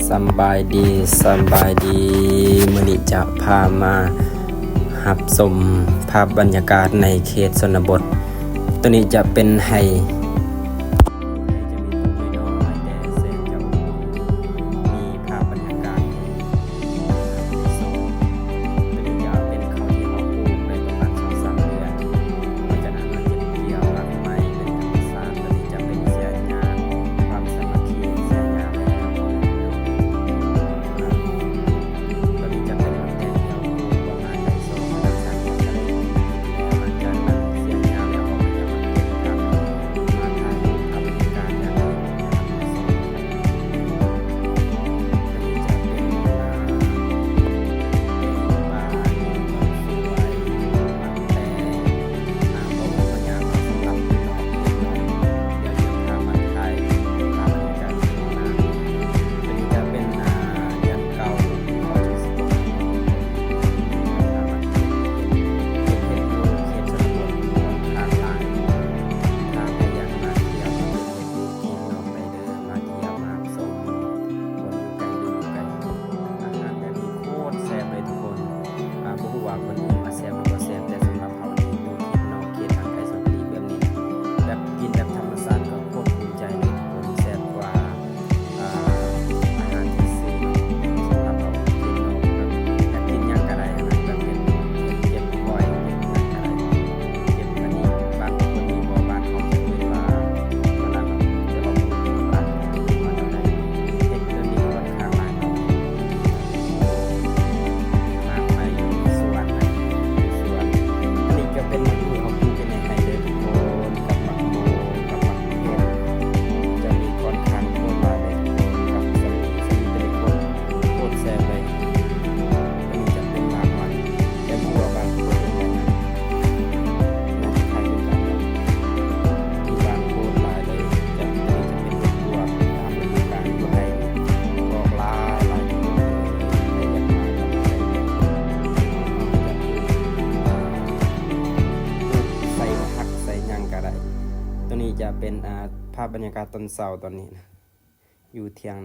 ສຳບາຍດີ, ສຳບາຍດີ. ມື້ນີ້ຈະພາມາຮັບຊົມພາບບັນຍາກາດໃນເຂດຊົນນະບົດ. ໂຕນີ້ຈະເປັນໄຮ່ ໄຮ່ຈະມີຕົ້ນນ້ອຍໆ ແຕ່ແສນຈະອົບອຸ່ນ, ມີພາບບັນຍາກາດໃຫ້ ໂຕນີ້ຈະເປັນເຂົ້າທີ່ເຮົາປູກໄດ້ປະມານສອງສາມເດືອນ, ຫຼັງຈາກນັ້ນມາເກັບກ່ຽວ ຕັດໄມ້ເປັນທຳມະຊາດ. ໂຕນີ້ຈະເປັນເສຍຫຍ້າ ຄວາມສາມັກຄີ ເສຍຫຍ້າແລ້ວ ຕອນນີ້ຈະເປັນໝາກແຕງທີ່ເຮົາປູກປະມານໄດ້ສອງເດືອນສາມເດືອນ ແລ້ວຫຼັງຈາກນັ້ນເສຍຫຍ້າແລ້ວ ເຮົາກໍຈະມາເກັບຜັກ ມາຖ່າຍຮູບກັບບັນຍາກາດຍາມເຊົ້າ. ໂຕນີ້ຈະເປັນ ອ່າ ປ່າ ສວນ ໝາກແຕງ ອ່າ ບໍ່ມີບັນຍາກາດສຳລັບເນາະ ດຽວຈະພາມາຖ່າຍພາບບັນຍາກາດ ໂຕນີ້ຈະເປັນ ອ່າ ເດືອນເກົ້າ ສອງພັນສິບຫົກ ເປັນເຂດຊົນນະບົດ ຂ້ອນຂ້າງຫຼາຍ. ຖ້າໃຜຢາກມາທ່ຽວ ມາເປັນເຂດນອກໄດ້ເດີ ມາທ່ຽວມາຊົມ ຄົນຢູ່ໄກ ຢູ່ໄກ ອາຫານແບບນີ້ໂຄດແຊບເລີຍທຸກຄົນ. ອ່າ ບໍ່ຮູ້ວ່າຄົນອື່ນວ່າແຊບຫຼືບໍ່ແຊບ ແຕ່ສຳລັບເຮົານີ້ ຢູ່ເຂດນອກເຂດຫ່າງໄກສອນກະລີແບບນີ້ ແບບກິນແບບທຳມະຊາດກໍໂຄດພູມໃຈເລີຍທຸກຄົນ. ແຊບກວ່າ ອ່າ ອາຫານທີ່ຊື້ ສຳລັບເຮົາເຂດນອກ ແບບຢາກກິນຫຍັງກໍໄດ້ຫັ້ນນະ ແບບເຮັດ ເຮັດ ເກັບຫອຍ ເກັບຫຍັງກໍໄດ້ ເກັບອັນນີ້ ບ້ານຄົນນີ້ບໍ່ ບ້ານເຮົາຈະເອີ້ນວ່າ ຕະຫຼາດ ແຕ່ວ່າບໍ່ຮູ້ວ່າບ້ານເຮົາເອີ້ນວ່າແນວໃດ. ເຮັດໂຕນີ້ຂ້ອນຂ້າງຫຼາຍເນາະ ມາກໄມ້ຢູ່ສວນນະ ຢູ່ສວນ. ອັນນີ້ກໍເປັນໝາກຫູ່ເຮົາປູກໄວ້ໃນໄຮ່ເດີທຸກຄົນ ກັບໝາກໂມ ກັບໝາກເຜັດ ຈະມີຂ້ອນຂ້າງໂຄດຫຼາຍເລີຍທຸກຄົນ. ກັບສາລີ ສາລີໂຕນີ້ໂຄດ ໂຄດແຊບເລີຍ. ອັນນີ້ຈະເປັນໝາກມັນ ແຕ່ບໍ່ຮູ້ວ່າບ້ານເຂົາເອີ້ນວ່າຫຍັງ ໜ້າຈະຄ້າຍຄືກັນເນາະ ທີ່ບ້ານໂຄດຫຼາຍເລີຍ. ຈະ ອັນນີ້ຈະເປັນເຫັດບວບ ຕາມລະດູການຢູ່ໄຮ່ ອອກຫຼາຍໆ ທຸກຄົນເອີຍ. ໃຜຢາກມາກໍມາໄດ້ເດີ ເຮົາຈະປູກ ອ່າ ປູກໃສ່ຜັກໃສ່ຫຍັງກໍໄດ້. ໂຕນີ້ຈະເປັນ ອ່າ ພາບບັນຍາກາດຕອນເຊົ້າຕອນນີ້ນະ ຢູ່ທ່ຽງ